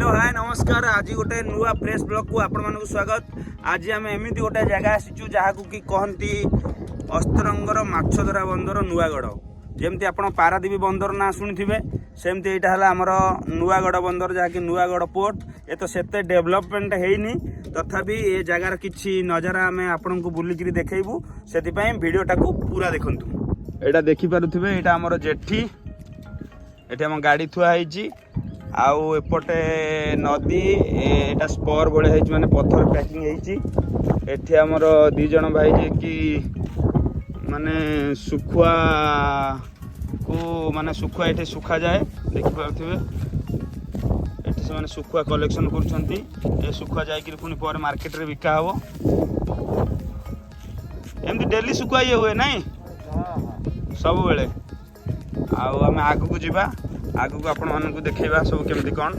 Hello, ହାଏ, ନମସ୍କାର। ଆଜି ଗୋଟେ ନୂଆ ଫ୍ରେଶ୍ ବ୍ଲଗ୍କୁ ଆପଣମାନଙ୍କୁ ସ୍ୱାଗତ। ଆଜି ଆମେ ଏମିତି ଗୋଟେ ଜାଗା ଆସିଛୁ, ଯାହାକୁ କି କହନ୍ତି ଅସ୍ତରଙ୍ଗର ମାଛ ଧରା ବନ୍ଦର ନୂଆଗଡ଼। ଯେମିତି ଆପଣ ପାରାଦ୍ୱୀପ ବନ୍ଦର ନାଁ ଶୁଣିଥିବେ, ସେମିତି ଏଇଟା ହେଲା ଆମର ନୂଆଗଡ଼ ବନ୍ଦର, ଯାହାକି ନୂଆଗଡ଼ ପୋର୍ଟ। ଏ ତ ସେତେ ଡେଭଲପମେଣ୍ଟ ହେଇନି, ତଥାପି ଏ ଜାଗାର କିଛି ନଜାରା ଆମେ ଆପଣଙ୍କୁ ବୁଲିକିରି ଦେଖେଇବୁ। ସେଥିପାଇଁ ଭିଡ଼ିଓଟାକୁ ପୁରା ଦେଖନ୍ତୁ। ଏଇଟା ଦେଖିପାରୁଥିବେ, ଏଇଟା ଆମର ଜେଠି। ଏଠି ଆମ ଗାଡ଼ି ଥୁଆ ହେଇଛି ଆଉ ଏପଟେ ନଦୀ। ଏଇଟା ସ୍ପର ଭଳିଆ ହେଇଛି, ମାନେ ପଥର ପ୍ୟାକିଂ ହେଇଛି। ଏଠି ଆମର ଦି ଜଣ ଭାଇ ଯିଏକି ମାନେ ଶୁଖୁଆକୁ, ମାନେ ଶୁଖୁଆ ଏଠି ଶୁଖାଯାଏ। ଦେଖିପାରୁଥିବେ, ଏଠି ସେମାନେ ଶୁଖୁଆ କଲେକ୍ସନ କରୁଛନ୍ତି। ଏ ଶୁଖୁଆ ଯାଇକିରି ପୁଣି ପରେ ମାର୍କେଟରେ ବିକା ହବ। ଏମିତି ଡେଲି ଶୁଖୁଆ ଇଏ ହୁଏ ନାଇଁ ସବୁବେଳେ? ଆଉ ଆମେ ଆଗକୁ ଯିବା, ଆଗକୁ ଆପଣମାନଙ୍କୁ ଦେଖେଇବା ସବୁ କେମିତି କ'ଣ।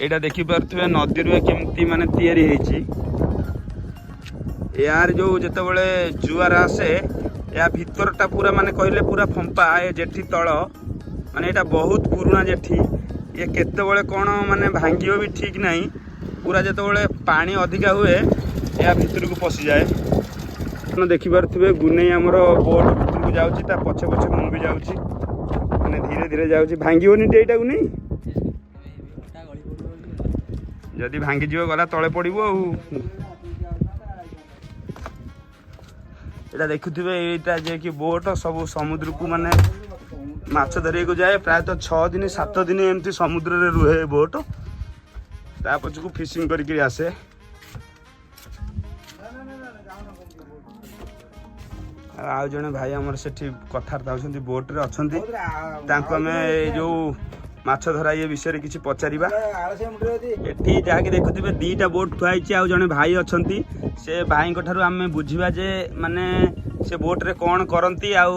ଏଇଟା ଦେଖିପାରୁଥିବେ, ନଦୀରୁ ଏ କେମିତି ମାନେ ତିଆରି ହେଇଛି। ଏହାର ଯୋଉ ଯେତେବେଳେ ଜୁଆର ଆସେ, ଏହା ଭିତରଟା ପୁରା ମାନେ କହିଲେ ପୁରା ଫମ୍ପା। ଏ ଜେଠି ତଳ ମାନେ ଏଇଟା ବହୁତ ପୁରୁଣା ଜେଠି। ଇଏ କେତେବେଳେ କ'ଣ ମାନେ ଭାଙ୍ଗିବ ବି ଠିକ୍ ନାହିଁ। ପୁରା ଯେତେବେଳେ ପାଣି ଅଧିକା ହୁଏ, ଏହା ଭିତରକୁ ପଶିଯାଏ। ଆପଣ ଦେଖିପାରୁଥିବେ, ଗୁନେଇ ଆମର ବୋଟ୍ ଭିତରକୁ ଯାଉଛି, ତା ପଛେ ପଛେ ମୁଁ ବି ଯାଉଛି। ମାନେ ଧୀରେ ଧୀରେ ଯାଉଛି। ଭାଙ୍ଗିବନି ଟି ଏଇଟାକୁ ନେଇ? ଯଦି ଭାଙ୍ଗିଯିବ, ଗଲା, ତଳେ ପଡ଼ିବ। ଆଉ ଏଇଟା ଦେଖୁଥିବେ, ଏଇଟା ଯିଏକି ବୋଟ ସବୁ ସମୁଦ୍ରକୁ ମାନେ ମାଛ ଧରିବାକୁ ଯାଏ। ପ୍ରାୟତଃ 6 ଦିନ, 7 ଦିନ ଏମିତି ସମୁଦ୍ରରେ ରୁହେ ଏ ବୋଟ। ତା ପଛକୁ ଫିସିଂ କରିକିରି ଆସେ। ଆଉ ଜଣେ ଭାଇ ଆମର ସେଠି କଥାବାର୍ତ୍ତା ହେଉଛନ୍ତି, ବୋଟରେ ଅଛନ୍ତି। ତାଙ୍କୁ ଆମେ ଏଇ ଯୋଉ ମାଛ ଧରା ଇଏ ବିଷୟରେ କିଛି ପଚାରିବା। ଏଠି ଯାହାକି ଦେଖୁଥିବେ, ଦିଟା ବୋଟ ଥୁଆ ହେଇଛି ଆଉ ଜଣେ ଭାଇ ଅଛନ୍ତି। ସେ ଭାଇଙ୍କ ଠାରୁ ଆମେ ବୁଝିବା ଯେ ମାନେ ସେ ବୋଟରେ କ'ଣ କରନ୍ତି ଆଉ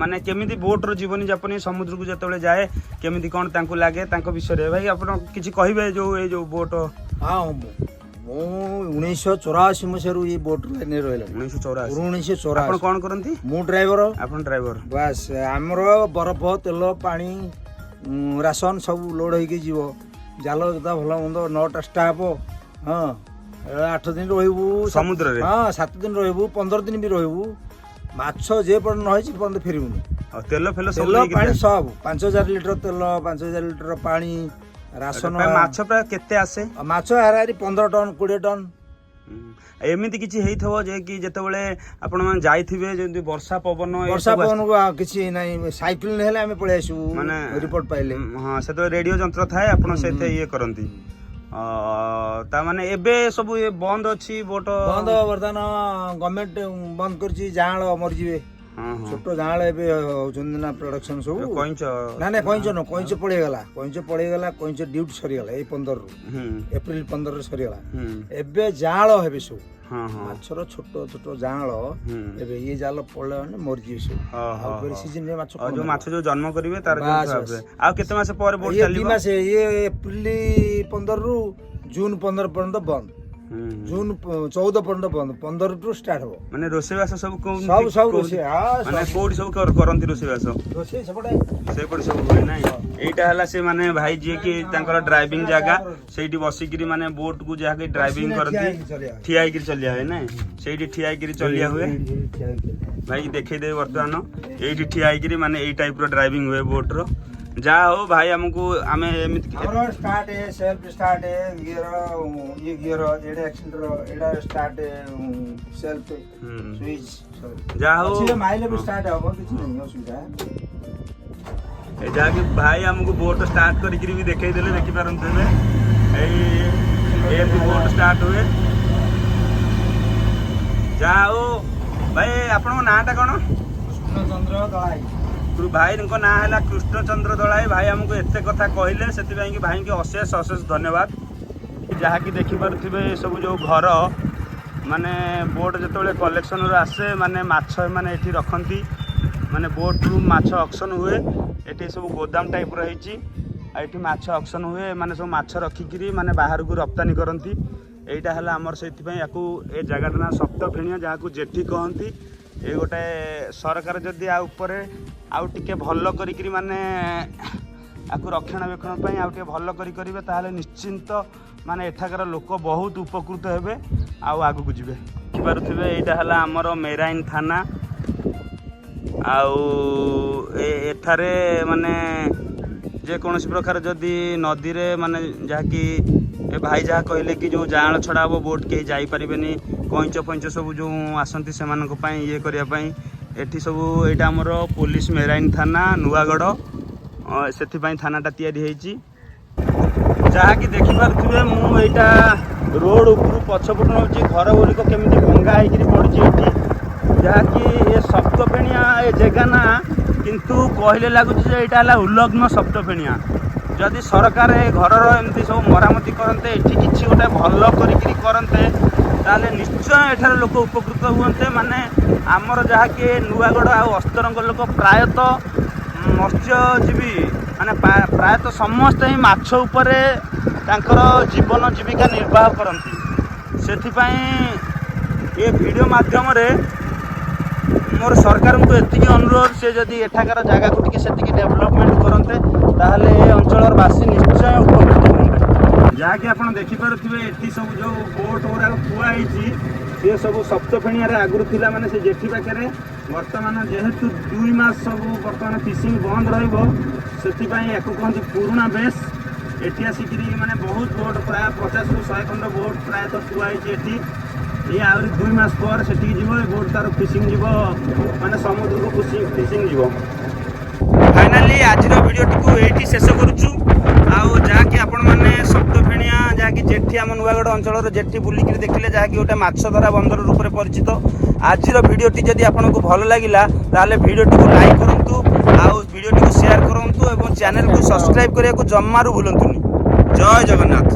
ମାନେ କେମିତି ବୋଟର ଜୀବନ ଯାପନ, ସମୁଦ୍ରକୁ ଯେତେବେଳେ ଯାଏ କେମିତି କ'ଣ ତାଙ୍କୁ ଲାଗେ, ତାଙ୍କ ବିଷୟରେ। ଭାଇ, ଆପଣ କିଛି କହିବେ ଯୋଉ ଏଇ ଯୋଉ ବୋଟ? ହଁ, ମୁଁ 1984 ମସିହାରୁ ଏଇ ବୋଟ ଲାଇନରେ ରହିଲାଣି। 1984? ଉଣେଇଶହ ଆପଣ ଚଉରାଅଶୀ କ'ଣ କରନ୍ତି? ମୁଁ ଡ୍ରାଇଭର। ଆପଣ ଡ୍ରାଇଭର? ବାସ୍, ଆମର ବରଫ, ତେଲ, ପାଣି, ରାସନ ସବୁ ଲୋଡ୍ ହେଇକି ଯିବ, ଜାଲ ଜୋତା ଭଲ ମନ୍ଦ, ନଅଟା ଷ୍ଟାଫ୍। ହଁ, 8 ଦିନ ରହିବୁ। ସମୁଦ୍ରରେ? ହଁ, 7 ଦିନ ରହିବୁ, 15 ଦିନ ବି ରହିବୁ। ମାଛ ଯେ ପର୍ଯ୍ୟନ୍ତ ନ ହେଇଛି ପର୍ଯ୍ୟନ୍ତ ଫେରିବୁନି। ଆଉ ତେଲ ଫେଲ ସବୁ ତେଲ ନେଇକି ପାଣି ଯାଏ? ସବୁ, 5000 ଲିଟର ତେଲ, 5000 ଲିଟର ପାଣି, ରାସନ। ପ୍ରାୟ ମାଛ ପ୍ରାୟ କେତେ ଆସେ? ମାଛ ହାରାହାରି 15 ଟନ୍, 20 ଟନ୍। ଏମିତି କିଛି ହେଇଥିବ ଯେ କି ଯେତେବେଳେ ଆପଣ ମାନେ ଯାଇଥିବେ, ଯେମିତି ବର୍ଷା ପବନ ଏ ବର୍ଷା ସବୁ ପବନକୁ ଆଉ କିଛି ନାହିଁ। ସାଇକେଲ ହେଲେ ଆମେ ପଳେଇ ଆସିବୁ ମାନେ ରିପୋର୍ଟ ପାଇଲେ। ହଁ, ସେତେବେଳେ ରେଡିଓ ଯନ୍ତ୍ର ଥାଏ, ଆପଣ ସେଥିରେ ଇଏ କରନ୍ତି। ତା ମାନେ ଏବେ ସବୁ ଏ ବନ୍ଦ ଅଛି ବୋଟ? ବନ୍ଦ, ବର୍ତ୍ତମାନ ଗଭର୍ଣ୍ଣମେଣ୍ଟ ବନ୍ଦ କରିଛି। ଯାଆଁଳ ମରିଯିବେ। ହଁ ହଁ ଛୋଟ ଯାଆଁଳ ଏବେ ହଉଛନ୍ତି ନା ପ୍ରଡକ୍ସନ ସବୁ। କଇଁଚ? ନା ନା, କଇଁଚ ନୁହଁ, କଇଁଚ ପଳେଇଗଲା। କଇଁଚ ପଳେଇଗଲା, କଇଁଚ ଡ୍ୟୁଟି ସରିଗଲା ଏଇ 15ରୁ। ଏପ୍ରିଲ 15ରେ ସରିଗଲା। ଏବେ ଯାଆଁଳ ହେବେ ସବୁ। ହଁ ହଁ ମାଛର ଛୋଟ ଛୋଟ ଯାଆଁଳ। ଏବେ ଇଏ ଜାଲ ପଳେଇଲା ମାନେ ମରିଯିବେ ସବୁ। ହଁ ଆଉ ହଁ ଫେରେ ହଁ। ସିଜନରେ ମାଛ ଆଉ କମ ଯୋଉ ହେବ। ମାଛ ଯୋଉ ଜନ୍ମ କରିବେ ତାର ଯୋଉ ବାସ୍, ବାସ୍। ଆଉ କେତେ ମାସ ପରେ ବୋଟ ଇଏ ଦି ଚାଲିବ? ମାସ, ଇଏ ଏପ୍ରିଲ 15ରୁ ଜୁନ 15 ପର୍ଯ୍ୟନ୍ତ ବନ୍ଦ। ହୁଁ। ଜୁନ 14 ପର୍ଯ୍ୟନ୍ତ ବନ୍ଦ, 15ଠୁ ଷ୍ଟାର୍ଟ ହବ। ମାନେ ରୋଷେଇବାସ ସବୁ କୋଉଠି? ସବୁ ସବୁ ରୋଷେଇ, ହଁ, ମାନେ ସବୁ। କୋଉଠି ସବୁ କରନ୍ତି ରୋଷେଇବାସ? ରୋଷେଇ ସେପଟେ। ସେପଟେ ସବୁ ହୁଏ ନାଇଁ? ଏଇଟା ହେଲା ସେ ମାନେ ଭାଇ ଯିଏକି ତାଙ୍କର ଡ୍ରାଇଭିଂ ଜାଗା। ସେଇଠି ବସିକିରି ମାନେ ବୋଟ କୁ ଯାହାକି ଡ୍ରାଇଭିଂ ବସିକିନା ଠିଆ କରନ୍ତି। ହେଇକି ଚଲେଇବା। ଠିଆ ହେଇକିରି ଚଲିଆ ହୁଏ ନାଇଁ? ସେଇଠି ଠିଆ ହେଇକିରି ଚଲିଆ ହୁଏ। ଏଇଠି, ଏଇଠି ଠିଆ ହେଇକି ଚଲେଇବା। ଭାଇ ଦେଖେଇଦେବେ, ବର୍ତ୍ତମାନ ଏଇଠି ଠିଆ ହେଇକିରି ମାନେ ଏଇ ଟାଇପ ର ଡ୍ରାଇଭିଂ ହୁଏ ବୋଟ ର। ଯାହା ହଉ ଭାଇ, ଆମକୁ ଆମେ ଏମିତି ଆମର ଷ୍ଟାର୍ଟ, ସେଲ୍ଫ ଷ୍ଟାର୍ଟ, ଗିୟର, ଇଏ ଗିୟର, ଏଇଟା ଆକ୍ସିଲେଟର, ଏଇଟା ଷ୍ଟାର୍ଟ, ସେଲ୍ଫ, ସୁଇଚ୍ ସବୁ। ଯାହା ହଉ। ଅଛି, ମାଇଲେ ବି ଷ୍ଟାର୍ଟ ହବ, କିଛି ନାହିଁ ଅସୁବିଧା। ଏ ଯାହାକି ଭାଇ ଆମକୁ ବୋଟ ଷ୍ଟାର୍ଟ କରିକିରି ବି ଦେଖେଇଦେଲେ। ଦେଖିପାରନ୍ତୁ, ଏବେ ଏଇ ଏମିତି ବୋଟ ଷ୍ଟାର୍ଟ ହୁଏ। ଯାହା ହଉ ଭାଇ, ଆପଣଙ୍କ ନାଁଟା କ'ଣ? କୃଷ୍ଣଚନ୍ଦ୍ର ଦଳାଇ। ଭାଇଙ୍କ ନାଁ ହେଲା କୃଷ୍ଣଚନ୍ଦ୍ର ଦଳାଇ। ଭାଇ ଆମକୁ ଏତେ କଥା କହିଲେ, ସେଥିପାଇଁ କି ଭାଇଙ୍କି ଅଶେଷ ଅଶେଷ ଧନ୍ୟବାଦ। ଯାହାକି ଦେଖିପାରୁଥିବେ, ଏସବୁ ଯେଉଁ ଘର, ମାନେ ବୋଟ ଯେତେବେଳେ କଲେକ୍ସନରୁ ଆସେ, ମାନେ ମାଛ ଏମାନେ ଏଠି ରଖନ୍ତି। ମାନେ ବୋଟରୁ ମାଛ ଅକ୍ସନ୍ ହୁଏ। ଏଠି ସବୁ ଗୋଦାମ ଟାଇପ୍ର ହେଇଛି ଆଉ ଏଠି ମାଛ ଅକ୍ସନ୍ ହୁଏ। ଏମାନେ ସବୁ ମାଛ ରଖିକିରି ମାନେ ବାହାରକୁ ରପ୍ତାନୀ କରନ୍ତି। ଏଇଟା ହେଲା ଆମର, ସେଇଥିପାଇଁ ୟାକୁ ଏ ଜାଗାଟା ନାଁ ସପ୍ତଫେଣିଆ, ଯାହାକୁ ଜେଠି କହନ୍ତି। ଏ ଗୋଟେ ସରକାର ଯଦି ଆ ଉପରେ ଆଉ ଟିକେ ଭଲ କରିକିରି ମାନେ ଆକୁ ରକ୍ଷଣାବେକ୍ଷଣ ପାଇଁ ଆଉ ଟିକେ ଭଲ କରି କରିବେ, ତାହେଲେ ନିଶ୍ଚିନ୍ତ ମାନେ ଏଠାକାର ଲୋକ ବହୁତ ଉପକୃତ ହେବେ ଆଉ ଆଗକୁ ଯିବେ। ଦେଖିପାରୁଥିବେ, ଏଇଟା ହେଲା ଆମର ମେରାଇନ୍ ଥାନା। ଆଉ ଏଠାରେ ମାନେ ଯେକୌଣସି ପ୍ରକାର ଯଦି ନଦୀରେ ମାନେ ଯାହାକି ଏ ଭାଇ ଯାହା କହିଲେ କି ଯେଉଁ ଜାଆଁଳ ଛଡ଼ା ହେବ, ବୋଟ୍ କେହି ଯାଇପାରିବେନି, କଇଁଚ ଫଇଁଚ ସବୁ ଯେଉଁ ଆସନ୍ତି, ସେମାନଙ୍କ ପାଇଁ ଇଏ କରିବା ପାଇଁ ଏଠି ସବୁ। ଏଇଟା ଆମର ପୋଲିସ ମେରାଇନ୍ ଥାନା ନୂଆଗଡ଼। ସେଥିପାଇଁ ଥାନାଟା ତିଆରି ହେଇଛି। ଯାହାକି ଦେଖିପାରୁଥିବେ, ମୁଁ ଏଇଟା ରୋଡ଼ ଉପରୁ ପଛପଟୁ ନେଉଛି, ଘର ଗୁଡ଼ିକ କେମିତି ଭଙ୍ଗା ହେଇକିରି ପଡ଼ିଛି ଏଠି। ଯାହାକି ଏ ସପ୍ତଫେଣିଆ ଏ ଜାଗା ନା, କିନ୍ତୁ କହିଲେ ଲାଗୁଛି ଯେ ଏଇଟା ହେଲା ଉଲଗ୍ନ ସପ୍ତଫେଣିଆ। ଯଦି ସରକାର ଏ ଘରର ଏମିତି ସବୁ ମରାମତି କରନ୍ତେ, ଏଠି କିଛି ଗୋଟେ ଭଲ କରିକିରି କରନ୍ତେ, ତାହେଲେ ନିଶ୍ଚୟ ଏଠାରେ ଲୋକ ଉପକୃତ ହୁଅନ୍ତେ। ମାନେ ଆମର ଯାହାକି ନୂଆଗଡ଼ ଆଉ ଅସ୍ତରଙ୍ଗ ଲୋକ ପ୍ରାୟତଃ ମତ୍ସ୍ୟଜୀବୀ, ମାନେ ପ୍ରାୟତଃ ସମସ୍ତେ ହିଁ ମାଛ ଉପରେ ତାଙ୍କର ଜୀବନ ଜୀବିକା ନିର୍ବାହ କରନ୍ତି। ସେଥିପାଇଁ ଏ ଭିଡ଼ିଓ ମାଧ୍ୟମରେ ମୋର ସରକାରଙ୍କୁ ଏତିକି ଅନୁରୋଧ, ସେ ଯଦି ଏଠାକାର ଜାଗାକୁ ଟିକେ ସେତିକି ଡେଭଲପମେଣ୍ଟ କରନ୍ତେ, ତାହେଲେ ଏ ଅଞ୍ଚଳର ବାସୀ ନିଶ୍ଚୟ ଉପକୃତ ହୁଅନ୍ତେ। ଯାହାକି ଆପଣ ଦେଖିପାରୁଥିବେ, ଏଠି ସବୁ ଯେଉଁ ବୋଟ୍ ଗୁଡ଼ାକ ଥୁଆ ହେଇଛି, ସିଏ ସବୁ ସପ୍ତଫେଣିଆରେ ଆଗରୁ ଥିଲା, ମାନେ ସେ ଜେଠି ପାଖରେ। ବର୍ତ୍ତମାନ ଯେହେତୁ 2 ମାସ ସବୁ ବର୍ତ୍ତମାନ ଫିସିଂ ବନ୍ଦ ରହିବ, ସେଥିପାଇଁ ୟାକୁ କୁହନ୍ତି ପୁରୁଣା ବେସ୍। ଏଠି ଆସିକିରି ମାନେ ବହୁତ ବୋଟ୍, ପ୍ରାୟ 50ରୁ 100 ଖଣ୍ଡ ବୋଟ୍ ପ୍ରାୟତଃ ଥୁଆ ହେଇଛି ଏଠି। ଇଏ ଆହୁରି 2 ମାସ ପରେ ସେଠିକି ଯିବ ଏ ବୋଟ୍, ତାର ଫିସିଂ ଯିବ, ମାନେ ସମୁଦ୍ରକୁ ଫିସିଂ ଯିବ। ଫାଇନାଲି ଆଜିର ଭିଡ଼ିଓଟିକୁ ଏଇଠି ଶେଷ କରୁଛୁ। ଆଉ ଯାହାକି ଆପଣମାନେ ସପ୍ତଫେଣିଆ, ଯାହାକି ଜେଠି, ଆମ ନୂଆଗଡ଼ ଅଞ୍ଚଳର ଜେଠି ବୁଲିକିରି ଦେଖିଲେ, ଯାହାକି ଗୋଟେ ମାଛ ଧରା ବନ୍ଦର ରୂପରେ ପରିଚିତ। ଆଜିର ଭିଡ଼ିଓଟି ଯଦି ଆପଣଙ୍କୁ ଭଲ ଲାଗିଲା, ତାହେଲେ ଭିଡ଼ିଓଟିକୁ ଲାଇକ୍ କରନ୍ତୁ ଆଉ ଭିଡ଼ିଓଟିକୁ ସେୟାର କରନ୍ତୁ ଏବଂ ଚ୍ୟାନେଲକୁ ସବସ୍କ୍ରାଇବ୍ କରିବାକୁ ଜମାରୁ ଭୁଲନ୍ତୁନି। ଜୟ ଜଗନ୍ନାଥ।